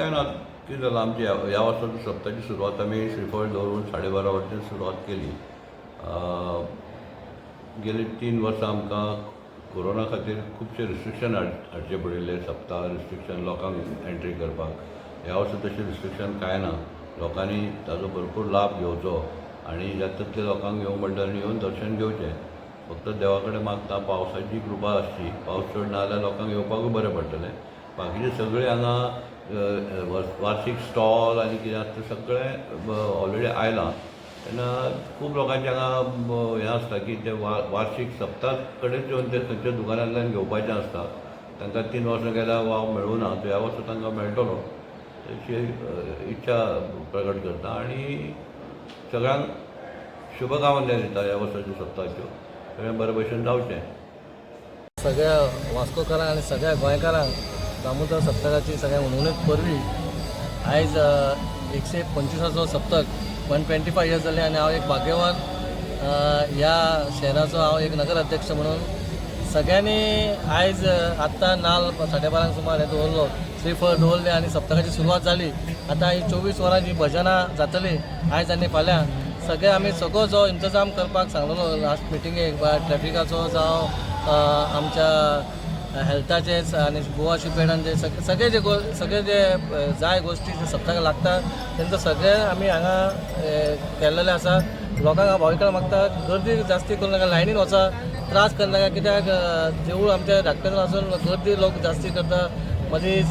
कांय ना. कितें जालां, आमची ह्या वर्साची सप्ताची सुरवात आमी श्रीफळ दवरून 12:30 वरांचेर सुरवात केली. गेली 3 वर्सां आमकां कोरोना खातीर खुबशे रिस्ट्रिक्शन हाडचे पडिल्ले, सप्ता रिस्ट्रिक्शन, लोकांक एंट्री करपाक. ह्या वर्सा तशें रिस्ट्रिक्शन कांय ना. लोकांनी ताजो भरपूर लाभ घेवचो आनी जाता तितले लोकांक येवंक मेळटा आनी येवन दर्शन घेवचें. फक्त देवा कडेन मागता, पावसाची कृपा आसची. पावस चड ना जाल्यार लोकांक येवपाकूय बरें पडटलें. बाकीचे सगळे हांगा वार्षीक स्टॉल आनी कितें आसता, सगळें ऑलरेडी आयलां. तेन्ना खूब लोकांचें हांगा हें आसता की ते वार्षीक सप्ता कडेन येवन ते खंयच्या दुकानांतल्यान घेवपाचें आसता. तांकां 3 वर्सां गेल्यार वाव मेळूं ना, तो ह्या वर्सा तांकां मेळटलो अशी इच्छा प्रकट करता आनी सगळ्यांक शुभकामना दिता. ह्या वर्साच्यो सप्ताच्यो सगळें बरे भशेन जावचें. सगळ्या वास्कोकारांक आनी सगळ्या गोंयकारांक दामोदर सप्तकाची सगळ्यांक हुनहुनीत परबीं. आयज 125चो सप्तक, 125 इयर्स जाले आनी हांव एक भाग्यवान, ह्या शहराचो हांव एक नगर अध्यक्ष म्हणून. सगळ्यांनी आयज आत्तां नाल 12:30 सुमार हें दवरलो, श्रीफळ दवरलें आनी सप्तकाची सुरवात जाली. आतां ही 24 वरां जी भजनां जातलीं आयज आनी फाल्यां, सगळे आमी सगळो जो इंतजाम करपाक सांगलेलो लास्ट मिटिंगेक, ट्रॅफिकाचो जावं, आमच्या हेल्थाचे आनी गोवा शिपयार्डान जे सगळे जे सगळे जे जाय गोश्टी जे सप्तकाक लागता, तेंचो सगळे आमी हांगा केल्लेले आसा. लोकांक हांव भाविकांक मागता, गर्दी जास्ती करूं नाका, लायनीन वचा, त्रास करनाका, कित्याक देवूळ आमच्या धाकटें आसून गर्दी लोक जास्ती करता मदीं,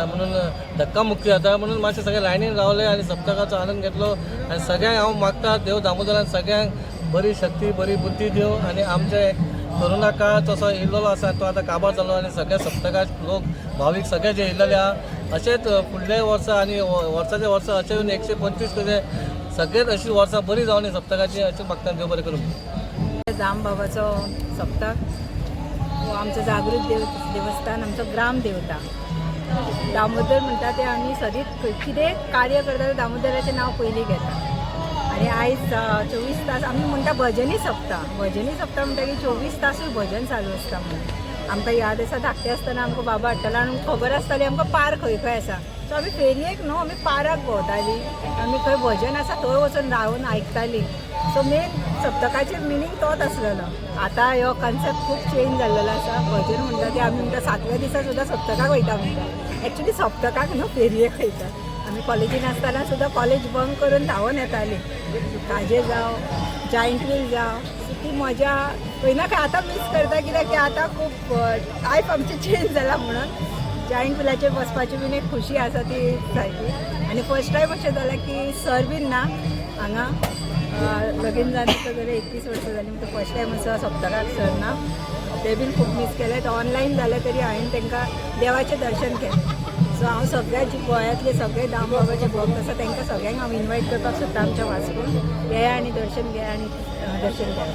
म्हणून धक्कामुक्की जाता. म्हणून मातशे सगळे लायनीन रावले आनी सप्तकाचो आनंद घेतलो. आनी सगळ्यांक हांव मागता, देव दामोदरान सगळ्यांक बरी शक्ती, बरी बुद्धी दिवं आनी आमचे कोरोना काळ तसो येयल्लो आसा, तो आतां काबार जालो आनी सगळ्या सप्तकाक लोक भावीक सगळे जे येयल्लेले आहा, अशेंच फुडले वर्सा आनी वर्साचे वर्सा अशें येवन 125 कशे सगळेच अशी वर्सां बरी जावनी सप्तकाची, अशें मागता. देव बरें करूं. दामबाबाचो सप्तक हो आमचो जागृत देवस्थान, आमचो ग्राम देवता दामोदर म्हणटा ते आमी सदींच कितें कार्य करता ते दामोदराचें नांव पयलीं घेता. आनी आयज 24 तास आमी म्हणटा भजनी सप्ता. भजनी सप्ता म्हणटकीर 24 तासूय भजन चालू आसता. म्हणून आमकां याद आसा, धाकटे आसतना आमकां बाबा हाडटालो आनी खबर आसताली आमकां पार खंय खंय आसा. सो आमी फेरयेक न्हू, आमी पाराक भोंवतालीं. आमी खंय भजन आसा थंय वचून रावन आयकतालीं. सो मेन सप्तकाचेर मिनींग तोच आसलेलो. आतां ह्यो कन्सेप्ट खूब चेंज जाल्लेलो आसा. भजन म्हणटा ते आमी म्हणटा, सातव्या दिसा सुद्दां सप्तकाक वयता म्हणटा. एक्चुली सप्तकाक न्हू, फेरयेक वयता आमी. कॉलेजीन आसतना सुद्दां कॉलेज बंक करून धांवून येतालीं. खाजें जावं, जायंट व्हील जावं, सो ती मजा खंय ना खंय आतां मीस करता, कित्याक की आतां खूब लायफ आमची चेंज जाला. म्हणून जायंट व्हिलाचेर बसपाची बीन एक खुशी आसा ती सारकी. आनी फर्स्ट टायम अशें जालें की सर बीन ना हांगा. लगीन जावन जाल्यार 21 वर्सां जालीं, म्हणटा फर्स्ट टायम असो सप्तकाक सर ना. ते बीन खूब मीस केलें. ते ऑनलायन जालें तरी हांवें तांकां देवाचें दर्शन केलें. सो हांव सगळ्या जी गोंयांतले सगळे दामबाबाचे भक्त आसा, तांकां सगळ्यांक हांव इनवायट करपाक सोदता, आमच्या वास्कोन येया आनी दर्शन घेया आनी दर्शन घेया.